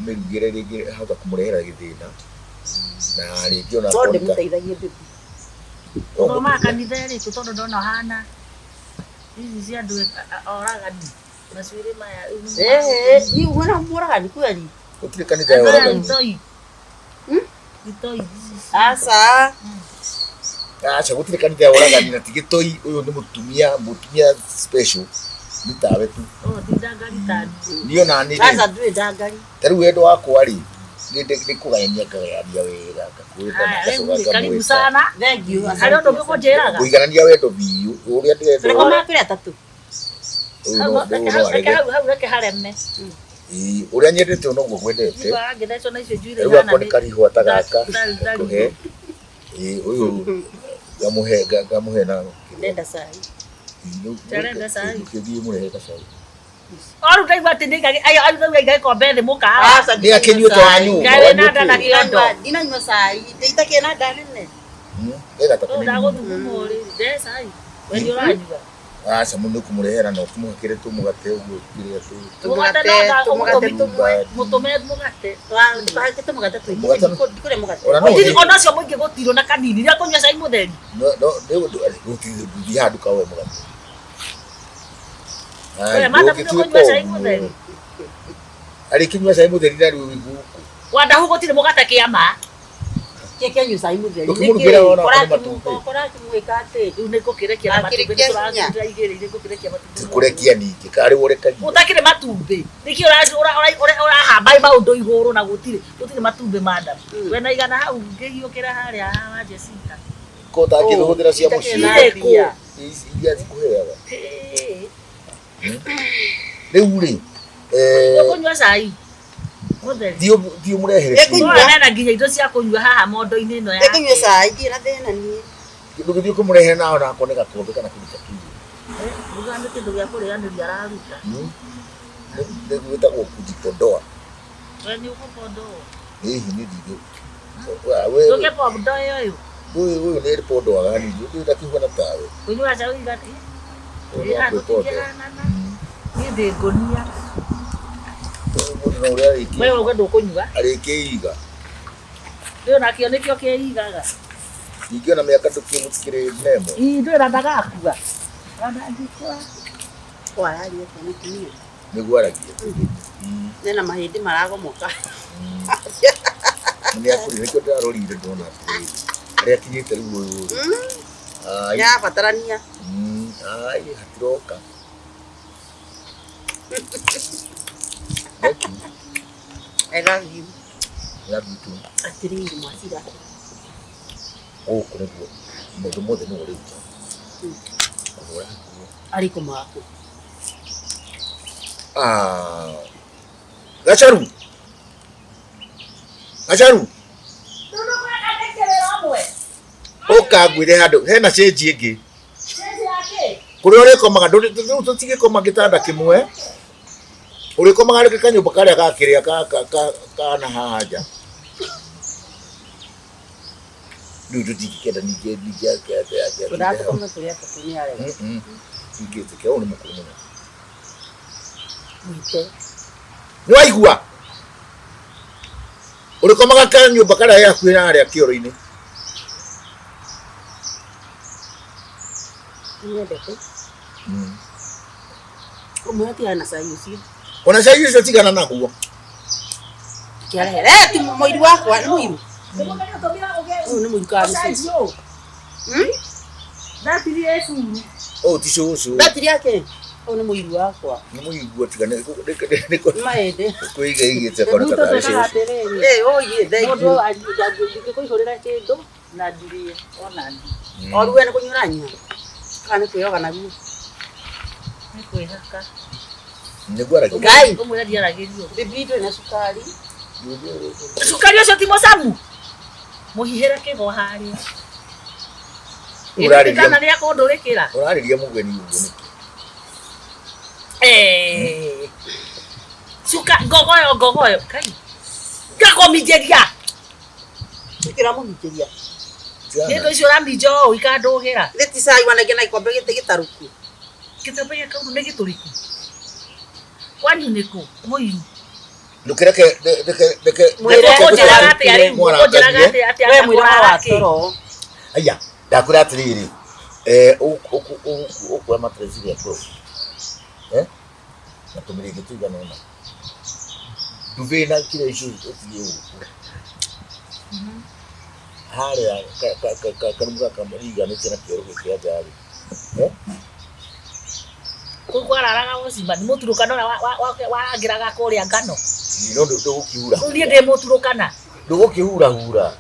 mĩrugĩre rĩngĩ hota kũmũrehera gĩthĩna na rĩngĩ ona No akorwo nĩ ta- ndĩmũteithagie bibi. Ũthomaga kanitha ĩrĩkũ tondũ ndona ũhana ici cia andũ oragani macuĩrĩ maya rĩu nĩ Eh, ni wona mũragani kweli? Gũtirĩ kanitha ya Andũ aya oragani. itoi. Itoi ici Aca. Aca gũtirĩ kanitha ya oragani na ti gĩtoi. Ũyũ nĩ mũtumia mũtumia special nĩ tawe tu. Oh, ti ndangari tani. Niĩ ona niĩ Aca ndũrĩ ndangari. Ta rĩu wendo wakwa rĩ nĩ kũgayania ngagayania wega ngakwĩra Haya, rĩu ngacoka rĩ, karibu ngamwĩta. sana. Thank you. Harĩ ũndũ ũngĩ ũkũnjĩraga? Kũiganania wendo biũ ũrĩa ndĩrenda. Tũrĩ tũrĩ atatũ. Ũyũ Hau no ũyũ no hau- reke arege. hau hau reke hareme. Ĩĩ, ũrĩa nyendete noguo ngwendete. Igua ngĩthecwo na icio njuĩrĩ Rĩu ihana akwa nĩ nĩ- karihũa ta gaka Ndari- ngakũhe. Ĩĩ, ũyũ ngamũhe ngamũhe na Ndenda cai. Ndarenda cai. Kĩthiĩ mũrehe gacai. O rĩu ndaigua atĩ nĩ ayo ayo ndaigua gĩkombe thĩ mũkahawa. Aca Nĩ akĩnyue to anyua. Ngarĩ na nda na kĩondo. Ndinanyua cai. Ndĩitakĩe na nda nene. Ega ta Ũyũ kĩnini. ndagũthuguma rĩ, nde cai. We nĩ ũranyua. Aca mũno nĩ kũmũrehera na ũkĩmũhakĩre tũmũgate ũguo kĩrĩa tũ Mũgate Tũmũgate, no tũmũgate tũmwe. Mũtũme mũgate. Ndũkahake tũmũgate tũingĩ. Mũgate- Ndikũrĩa mũgate. Ona no Gũtirĩ ũthiĩ- ona ũcio mũingĩ gũtirĩ ona kanini. Rĩrĩa kũnyua cai mũtheri. no no gũthiĩ handũ kaoe mũgate. Ai, We, madam, ndũngĩtuĩka nĩ ũkũnyua cai ũguo. mũtheri? Arĩkĩnyua cai mũtheri na rĩu gũkũ. Wandahu gũtirĩ mũgate kĩama. Kĩĩ kĩanyua cai mũtheri? Ũkĩmũrugĩra ona okorwo nĩ matumbĩ. Kũrakĩmwĩka atĩ. Rĩu nĩ ngũkĩrekia na matumbĩ Akĩrekia hinya. nĩtũragĩra igĩrĩ nĩ ngũkĩrekia matumbĩ. Ti kũrekia ningĩ karĩ ũrekagia. Gũtakĩrĩ matumbĩ. Nĩkĩ ũrahamba maũndũ igũrũ na gũtirĩ gũtirĩ matumbĩ madam. We na igana hau ngĩhiũkĩra harĩa wa Jessica. Ko ũtangĩhũthĩra cia mũciĩ. Irĩ kũ? Ici iria cikũheaga. Hĩ. Rĩu rĩ eh, Ũkũnyua cai mũtheri. thiĩ ũmũrehere Ĩkũnyua. kĩndũ. Nena nginya indo cia kũnyua haha mondo-inĩ ĩno ya. Ndĩkũnyua cai ndirĩ na thĩna niĩ. Ndũgĩthiĩ kũmũrehere na ona akorwo nĩ gakombe kana kĩndũ ta kĩu. Uga nĩ kĩndũ gĩa kũrĩanĩria araruta. Nĩ gwĩtagwo kujipondoa. We nĩ ũkũbondwo. Hihi nĩ ndingĩ. Ndũngĩbondoa ũyũ. Ũyũ ũyũ nĩ pondoaga ningĩ ũyũ ndakĩhuana tawe. Kũnyua cai igana. Ũyũ no kwĩpondoa. Tũtingĩhanana. Niĩ ndĩ ngũnia. Ũyũ mũndũ no ũrĩa arĩkĩ We uga ndũkũnyua. arĩkĩiga. Rĩu nakĩo nĩkĩo kĩigaga. Ningĩ ona mĩaka ndũkĩmũtikĩrĩ nemo. Ii ndwĩra ndagakua. Ona angĩkua. Ko araria atĩa mũtumia? Nĩguo aragia. Nena mahĩndĩ maragomoka. Nĩ akũrire nĩkĩo ndĩrarorire ndona atĩrĩrĩ. Harĩa akinyĩte rĩu ũyũ rĩ. Ai, Nĩarabatarania. ai hatiroka. Thank you. I love you. Love you too. Atĩrĩrĩ mwacira. Gũkũ nĩguo maũndũ mothe nĩwe ũrĩruta. Kũhũra nguo. Arĩ kũmaku. Ah. Gacharu. Gacharu. Ũka ngwĩre handũ hena cĩnji ĩngĩ. Kũrĩa ũrĩkomaga rĩu tũtigĩkoma gĩtanda kĩmwe. Ũrĩkomaga rĩngĩ kanyũmba karĩa ga kĩrĩa ka ka ka kana haha nja. Rĩu tũtingĩkenda ningĩ ningĩ ake ake ake. Tũratũkoma tũrĩ atatũ nĩ arega. Ingĩtĩkia ũyũ nĩ mũkũrũ mũno. Mwĩte. Nĩ waigua? Ũrĩkomaga kanyũmba karĩa ge hakuhĩ na harĩa kĩoro-inĩ. Nyendete. Ũmwe atigana na cai ũcio. Ona cai ũcio tigana naguo. Kĩarehere. Eh, ti mũiru wakwa nĩ mũiru. Ũyũ nĩ mũiru kana nĩ cũcũ? Ndatirie ĩcuru. Ũyũ ti cũcũ. Batiri yake. Ũyũ nĩ mũiru wakwa. Nĩ mũigua tiga nĩ Nĩ mahĩndĩ. kwĩiga igĩte kona ta tarĩ cũcũ. Eh, oye, thank Mũndũ you. angĩkũihũrĩra kĩndũ na ndirĩe ona ndi. O rĩu we nĩ kũnyua ũranyua? Kana nĩ kwĩyoga naguo? Nĩ kwĩhaka. Nĩguo aragia. Ngai. Ũmwĩre ndiaragĩrio. Bibi ndũrĩ na cukari. Cukari ũcio ti mũcamu. Mũhihĩre kĩgo harĩa. Ũrarĩria Kana nĩ akũndũrĩkĩra. ũrarĩria mũgeni ũguo nĩkĩ? Eh. Cuka ngogoyo ngogoyo. Kai. Ngakũminjĩria. Nĩkĩ ũramũhingĩria? Nĩ indo icio ũraminja ũũ ikandũgĩra. Nĩ ti cai wanengera na gĩkombe gĩtĩ gĩtarũku. Gĩkombe gĩkau nĩ gĩtũrĩku. Kwanyu nĩ kũ? Mũiru. Ndũkĩreke reke reke Mwĩre Ũkũnjĩraga atĩa rĩu? Ũkũnjĩraga atĩa atĩa We mwĩra ngũrara wa kĩ? toro. Aya, ndakwĩra atĩrĩrĩ, eh, ũkuoya mattress ĩrĩa ngũrũ, eh, na tũmĩrĩngĩ tũigana ũna, ndube na kĩrĩa icio ũtige gũkũ harĩa karumu gaka riganĩtie na kĩoro gĩkĩ kĩa nja rĩ, eh, Kũu kwararaga ũcimba nĩ mũturũkana ũrĩa warangĩraga kũrĩa ngano. No ndũgũkĩhura Rĩu niĩ ndĩ mũturũkana. Ndũgũkĩhurahura.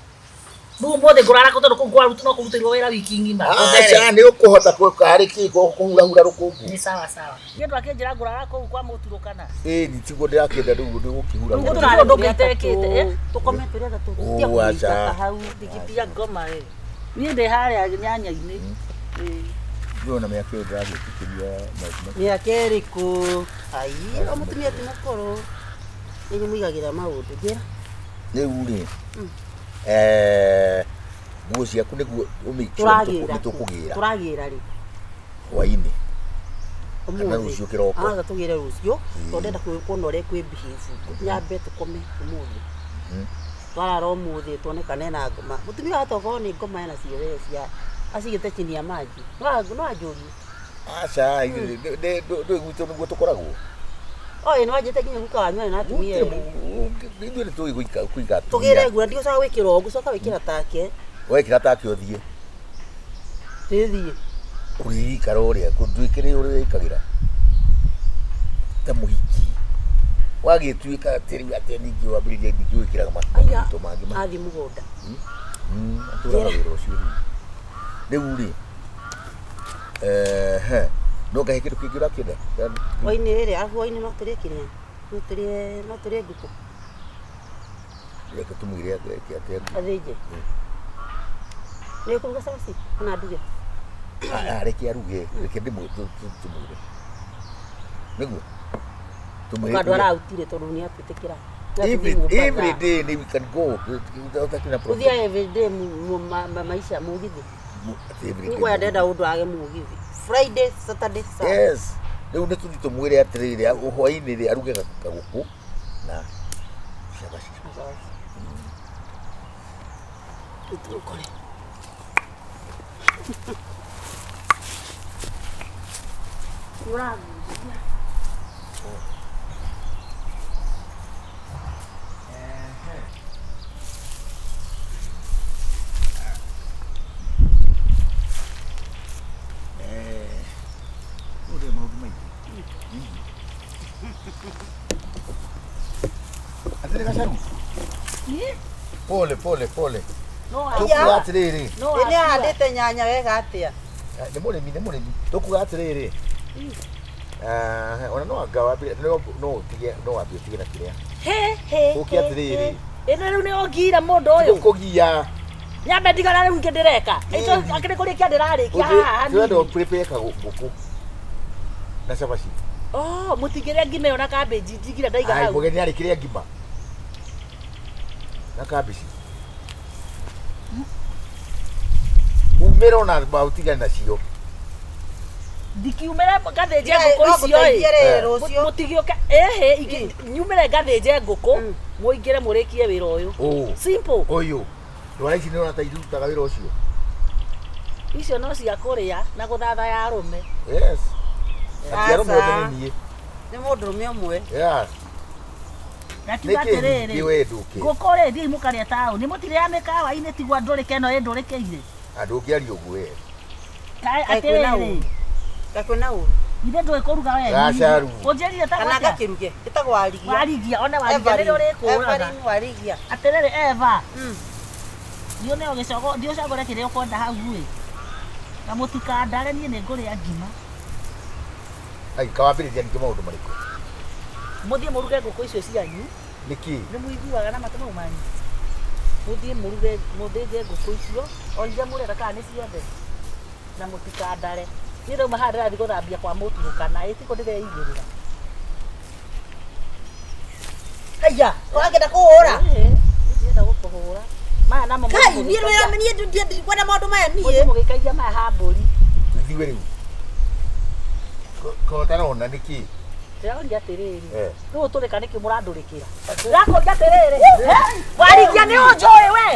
Rĩu ũmũthĩ ngũrara kũ tondũ kũu kwarutwo no kũrutĩrwo wĩra wiki ng'ima. Aca nĩ ũkũhota karĩ kĩ kũhurahura rũkũngũ. Nĩ sawa sawa. Niĩ ndũ akĩnjĩra ngũrara kũu kwa mũturũkana. Ĩĩ ni tiguo ndĩrakĩenda rĩu ndũgũkĩhura. Rĩu gũtirĩ ũndũ ũngĩ itekĩte, eh? Tũkome tũrĩ atatũ. Oh, Tia kũingata aca. hau. Ndikitia ngoma ĩ. Niĩ ndĩ harĩa nyanya-inĩ. Ĩĩ. Ndĩrona mĩaka ĩyo ndĩragĩtĩkĩria maũndũ Mĩaka ĩrĩkũ? Ai, o mũtumia ti mũkũrũ. Nĩ mũigagĩra maũndũ. Njĩra. Rĩu rĩ, eh, nguo ciaku nĩguo ũmĩkĩre Tũragĩra. nĩ tũkũgĩra Tũragĩra rĩ. hwainĩ kana Ũmũthĩ. rũciũ kĩroko. Aca tũgĩre rũciũ. Tondũ ndenda kuona ũrĩa kwĩ behave. Nyambe tũkome ũmũthĩ. Twarara ũmũthĩ tuone kana ena ngoma. Mũtumia wahota gũkorwo nĩ ngoma ena cio we cia acigĩte chini ya maji. No anjũrie. Aca ndũĩ gwitũ nĩguo tũkoragwo. Oĩ nĩ wanjĩte nginya guka wanyu arĩ na atumia erĩ. Ithuĩ nĩ tũĩ kũiga atumia. Tũgĩre nguo ndigũcoka gwĩkĩra ũguo coka gwĩkĩra take. Wekĩra take ũthiĩ. Tĩthiĩ. Ũrĩikara ũrĩa ndwĩkĩre ũrĩa wĩkagĩra ta mũhiki. Wagĩtuĩka atĩ rĩu atĩ ningĩ wambĩrĩria ningĩ gwĩkĩraga Aya maũndũ mangĩ ma athiĩ mũgũnda. Atũraga wĩra ũcio rĩu. Rĩu rĩ, ehe, no ngahe kĩndũ kĩngĩ ũrakĩenda? Hwainĩ rĩrĩ arabu hwainĩ no tũrĩe kĩrĩa? No tũrĩe no tũrĩe ngũkũ. Reke tũmwĩre eke atĩ Athĩnje. Nĩ ũkũruga cabaci kana nduge? Reke aruge, reke tũmwĩre. Nĩguo? Tũmwĩre. Ũkandũ arautire tondũ nĩ atwĩtĩkĩra. Every day we can go. Ũtakĩrĩ na problem. Gũthiaga every day maisha mũgithi. Every day. Nĩkũrĩa ndenda ũndũ age mũgithi. Friday, Saturday, Sunday. Yes. Rĩu nĩ tũthiĩ tũmwĩre atĩrĩrĩ hwainĩ rĩ aruge kagũkũ na cabaci. Tũkore. Ũragucia. Ũrĩa maũndũ maingĩ. Atĩrĩ gacaru. Pole pole pole. No Tũkuga atĩrĩrĩ. no Ĩ nĩ ahandĩte nyanya wega atĩa? Nĩ mũrĩmi nĩ mũrĩmi. Tũkuga atĩrĩrĩ. Ona no anga wambire no no ũtige no wambie ũtige na kĩrĩa. He he. Ũke atĩrĩrĩ. Ĩno rĩu nĩ ũngiira mũndũ ũyũ. Tũkũgia. Nyambe ndigana rĩu ingĩ ndĩreka. Ĩto akĩrĩ kũrĩkia ndĩrarĩkia haha Tũrenda hanini. prepare kagũkũ na cabaci. Oh, mũtingĩrĩa ngima ĩyo na cabbage njigire ndaiga Ai hau. mũgeni arĩ kĩrĩa ngima. Na cabbage. Umĩra ona ũtigane nacio. Ndikiumĩre ngathĩnje No ngũkũ icio ĩ. ngũteithie rĩ rũciũ. Mũtigĩũke ĩhĩ nyumĩre ngathĩnje ngũkũ mũingĩre mũrĩkie wĩra ũyũ. Ũũ. Simple. Ũyũ. Ndwara ici nĩ ũrona ta irutaga wĩra ũcio. Icio no cia kũrĩa na gũthathaya arũme. Yes. Ati arũme othe Aca. nĩ niĩ. Nĩ mũndũrũme ũmwe. Yes. Ngakiuga Nĩkĩ atĩrĩrĩ. ningĩ we ndũkĩ? Ngũkũ rĩ thiĩi mũkarĩe taũni. Mũtirĩa mĩkawa-inĩ tigwa ndũrĩke ĩno ĩndũrĩkĩire. Andũ ũngĩaria ũguo we. Kaĩ Kaĩ kwĩna atĩrĩrĩ. ũru? Kaĩ kwĩna ũru? Ithe ndũĩ kũruga we. Gacaru. Ũnjĩrire ta Kana gwatĩa? ngakĩruge. Ĩtagwo warigia. Warigia one warigia nĩrĩo ũrĩkũraga. Evelyn Warigia. Atĩrĩrĩ Eva. Mm. Thiĩ ũneo gĩcogo, thiĩ ũcagũre kĩrĩa ũkwenda hau ĩ. Na mũtikandare niĩ nĩ ngũrĩa ngima. Ai kawambĩrĩria ningĩ maũndũ marĩkũ? Mũthiĩ mũruge ngũkũ icio cianyu. Nĩkĩ? Nĩ mũiguaga na matũ mau manyu. Mũthiĩ mũruge mũthĩnje ngũkũ icio o iria mũrenda kana nĩ ciothe. Na mũtikandare. Niĩ ndauma haha ndĩrathiĩ gũthambia kwa mũturũkana ĩ tiko ndĩreigĩrĩra. Haiya. Ũrakĩenda kũhũra? Ĩĩ, ndĩrenda gũkũhũra. Maya namo Kai niĩ wĩra niĩ ndikwenda maũndũ maya niĩ. Mũthiĩ mũgĩikagia maya ha mbũri. Ithuĩ rĩu. Ko ũtarona nĩkĩ? Ndĩroria atĩrĩrĩ. Eh. Rĩu ũtũrĩka nĩkĩ mũrandũrĩkĩra? Ndĩrakũria atĩrĩrĩ. Warigia nĩ ũnjũĩ we.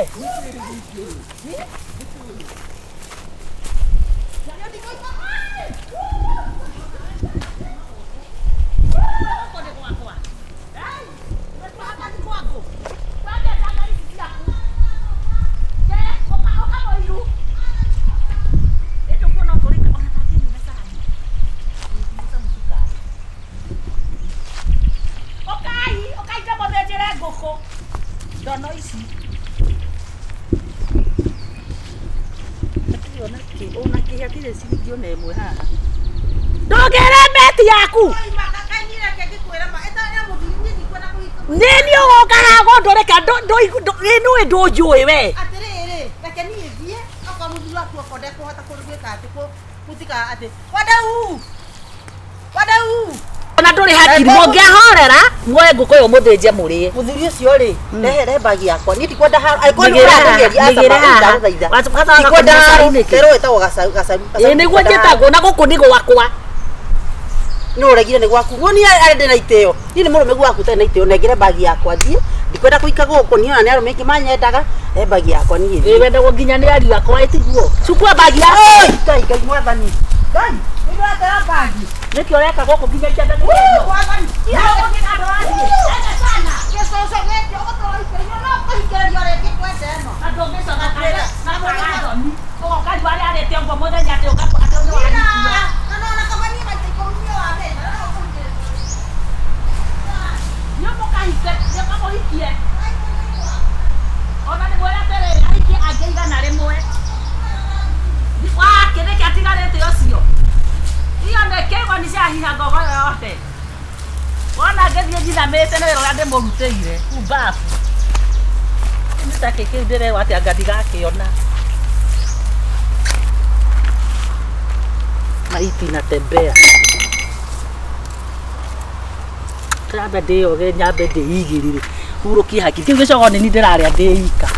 Ndono ici hatirĩ ona kĩ ona kĩ hatirĩ ciringi ona ĩmwe haha ndongerere meti yaku nĩ niĩ ũgoka haha gũndũrĩka nĩũĩ ndũnjũĩ we Atĩrĩrĩ, reke niĩ thiĩ okorwo mũthuri waku okorwo ndekũhota gwĩka atĩ gũtika atĩ wadau wadau ona ndũrĩ hakiri mũngĩahorera muoe ngũkũ ĩyo mũthĩnje mũrĩe mũthuri ũcio rĩ rehere mbagi yakwa niĩ ndikwenda haro angĩkorwo nĩ Mĩgĩre haha, ũrangeria aca mĩgĩre haha. ndagũthaitha Wacoka ndikwenda kũnyua haro cai nĩkĩ? kerwo ĩtagwo gacaru gacaru ĩĩ nĩguo njĩtagwo na gũkũ nĩ gwakwa nĩ ũregire nĩ gwaku ng'oni arĩ ndĩ na itĩo niĩ nĩ mũrũme gwaku ũtarĩ na itĩo nengere mbagi yakwa thiĩ ndikwenda kũika gũkũ niĩ ona nĩ arũme aingĩ manyendaga rehe mbagi yakwa niĩ ĩĩ thiĩ wendagwo nginya nĩ ariũ akwa ĩtiguo cukua mbagi yaku Oi, Ngai Ngai mwathani Ngai nĩ ndĩratera mbagi nĩkĩ ũreka gũkũ nginya itenda mwathani gĩcũcũ gĩkĩ ũgũtũra ũikĩrĩrio no kũhingĩrĩrio rĩngĩ kwenda ĩno na nona kaba niĩ maita ikũmi niĩ wamenya no kũhingĩrĩrio Ona nĩ mwĩre atĩrĩrĩ ahikie angĩ igana rĩmwe wake nĩkĩ atigarĩte ũcio iyo nĩ kĩgoni ciahiha ngogo yothe wona ngĩthiĩ njinamĩte nĩ wĩra ũrĩa ndĩmũrutĩire kumbabu nĩ takĩ kĩu ndĩrerwo atĩ anga ndigakĩona maiti natembea nyambe ndĩyoge nyambe ndĩigĩrĩre hurũkie hakiri kĩu gĩcogo nĩ niĩ ndĩrarĩa ndĩ ika.